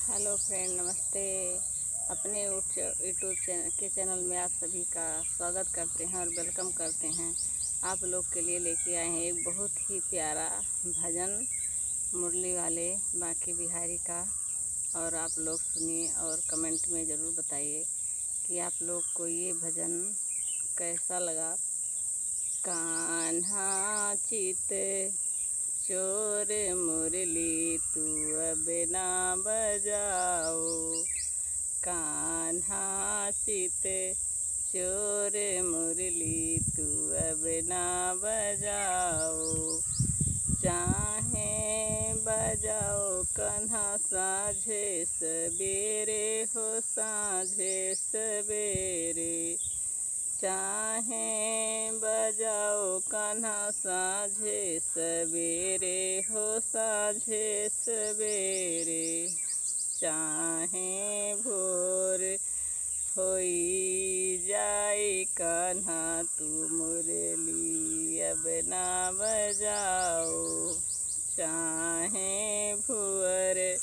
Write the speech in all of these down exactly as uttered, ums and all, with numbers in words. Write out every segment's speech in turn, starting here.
हेलो फ्रेंड, नमस्ते। अपने उठ-, YouTube चैन-, के चैनल में आप सभी का स्वागत करते हैं और वेलकम करते हैं। आप लोग के लिए लेके आए हैं एक बहुत ही प्यारा भजन मुरली वाले बांके बिहारी का, और आप लोग सुनिए और कमेंट में ज़रूर बताइए कि आप लोग को ये भजन कैसा लगा। कान्हा चित चोर मुरली तू अब ना बजाओ, कान्हा चित चोर मुरली तू अब ना बजाओ। चाहे बजाओ कान्हा साँझे सबेरे हो, साँझे सबेरे। चाहे बजाओ कान्हा साँझे सबेरे हो, साँझे सबेरे। चाहे भोर होई जाई कान्हा तू मुरली अब ना बजाओ। चाहे भुअर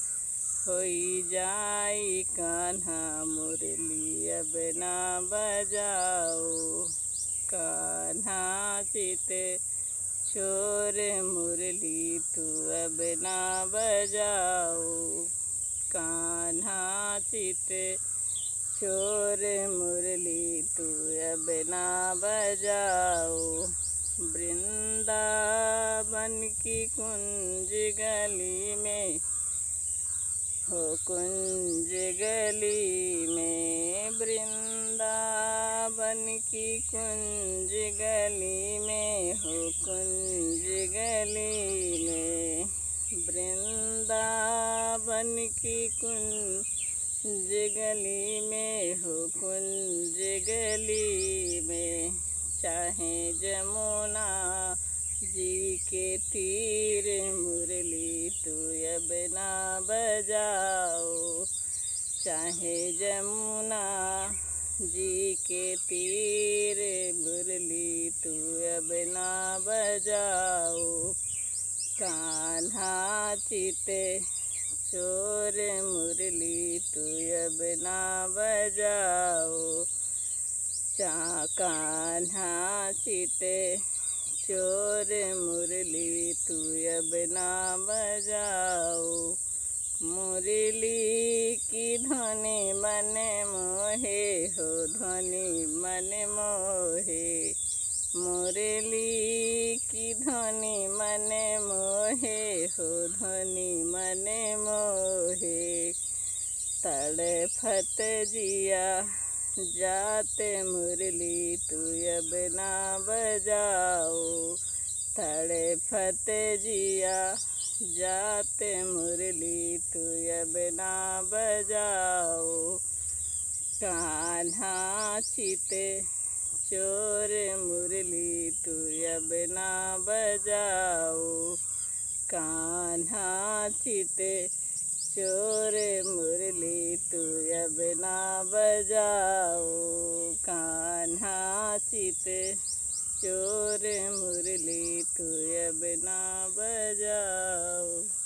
होई जाई कान्हा मुरली अब ना बजाओ। कान्हा चित चोर मुरली तू अब ना बजाओ। कान्हा चित चोर मुरली तू अब ना बजाओ। वृंदावन की कुंज गली में हो, कुंज गली में, वृंदावन की कुंज गली में हो, कुंज गली में, वृंदावन की कुंज गली में हो, कुंज गली में। चाहे जमुना जी के तीर मुरली तू अब ना बजाओ। चाहे जमुना जी के तीर मुरली तू अब ना बजाओ। कान्हा चित चोर मुरली तू अब ना बजाओ। चा-, कान्हा चित चोर मुरली तू अब ना बजाओ। मुरली की ध्वनि मन मोहे हो, ध्वनि मन मोहे। मुरली की ध्वनि मन मोहे हो, ध्वनि मन मोहे। तड़फत जिया जात मुरली तू अब ना बजाओ। तड़फत जिया जात मुरली तू अब ना बजाओ। कान्हा चित चोर मुरली तू अब ना बजाओ। कान्हा चित चोर मुरली तू अब ना बजाओ। कान्हा चित चोर मुरली तू अब ना बजाओ।